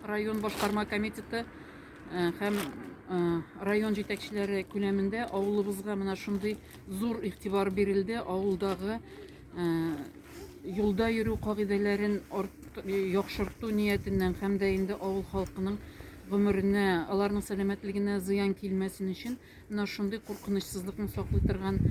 Район башкарма комитеты э, һәм э, район җитәкчеләре күләмендә авылыбызга менә шундый зур игътибар бирелде. Авылдагы э, юлда йөрү кагыйдәләрен яхшырту ниятеннән һәм дә инде авыл халкының гомеренә, аларның сәламәтлегенә зыян килмәсен өчен Менә шундый куркынычсызлыкны саклый торган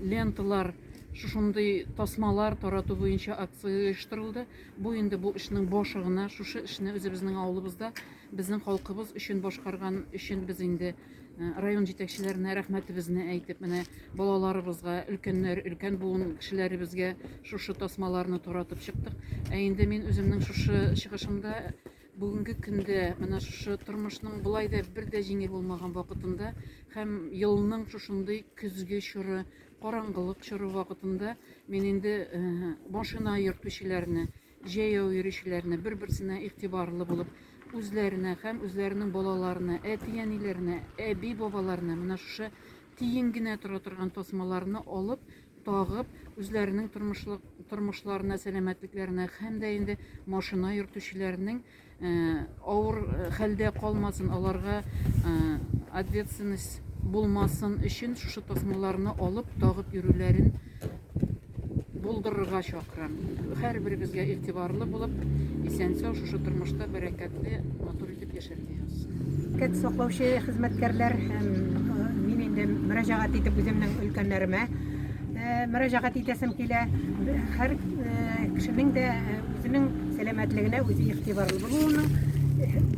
ленталар, шушындый тасмалар тарату буенча акция оештырылды. Бу инде бу эшнең башы гына. Шушы эшне үзебезнең авылыбызда безнең халкыбыз өчен башкарган өчен без инде район җитәкчеләренә рәхмәтебезне әйтеп, менә балаларыбызга, өлкәннәр, өлкән буын кешеләребезгә шушы тасмаларны таратып чыктык. Ә инде мин үземнең шушы чыгышымда Бүгенге көндә менә шушы тормышның болай да бер дә җиңел булмаган вакытында һәм елның шушындый көзге чоры, караңгылык чоры вакытында мин инде э, машина йөртүчеләрне, җәяү йөрүчеләрне бер-берсенә игътибарлы булып, үзләренә һәм үзләренең балаларына, әти-әниләренә, әби-бабаларына менә шушы тиен генә тора торган тасмаларны алып, тагып, үзләренең тормышлык, тормышларына, сәламәтлекләренә һәм дә инде машина йөртүчеләрнең э, авыр э, хәлдә калмасын, аларга э, ответственность булмасын өчен шушы тасмаларны алып, тагып йөрүләрен булдырырга чакырам. Һәрберебезгә игътибарлы булып, исән-сау шушы тормышта бәрәкәтле, матур итеп яшәргә язсын. Кәт саклаучы хезмәткәрләр һәм э, мин инде мөрәҗәгать итеп үземнең өлкәннәремә э, мөрәҗәгать итәсем килә. Һәр э, кешенең дә үзенең сәламәтлегенә үзе игътибарлы булуының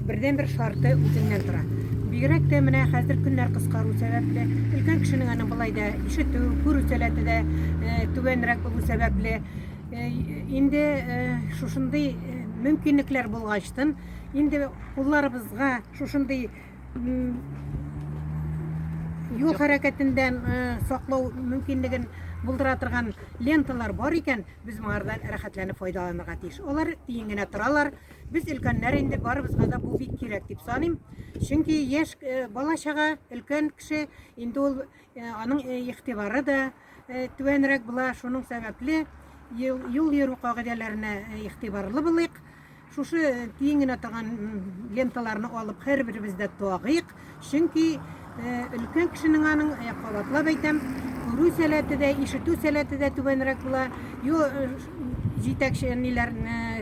бердәнбер шарты үзеннән тора. Бигрәк тә менә хәзер көннәр кыскару сәбәпле, өлкән кешенең аның болай да ишетү, күрү сәләте дә түбәнрәк булу сәбәпле, инде шушындый мөмкинлекләр булгачтын, инде кулларыбызга шушындый юл хәрәкәтеннән саклау мөмкинлеген булдыра торган ленталар бар икән, без моңардан рәхәтләнеп файдаланырга тиеш. Алар тиен генә торалар. Без өлкәннәр инде барыбызга да бу бик кирәк дип саныйм. Чөнки яшь э, бала-чага, өлкән кеше инде ул э, аның э, игътибары да түбәнрәк була. Шуның сәбәпле юл йөрү кагыйдәләренә игътибарлы булыйк. Шушы тиен генә торган ленталарны алып һәрберебез дә тагыйк. Чөнки өлкән кешенең аның, кабатлап әйтәм, күрү сәләте дә, ишетү сәләте дә түбәнрәк була. Юл җитәкче ниләр,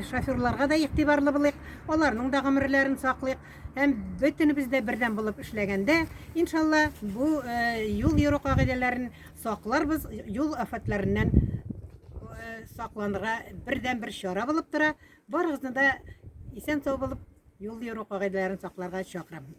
шоферларга да игътибарлы булыйк, аларның да гомерләрен саклыйк. Һәм бөтенебез дә бердәм булып эшләгәндә, иншалла, бу юл йөрү кагыйдәләрен сакларбыз, юл афәтләреннән сакланырга бердәнбер чара булып тора. Барыгызны да исән-сау булып, юл йөрү кагыйдәләрен сакларга чакырам.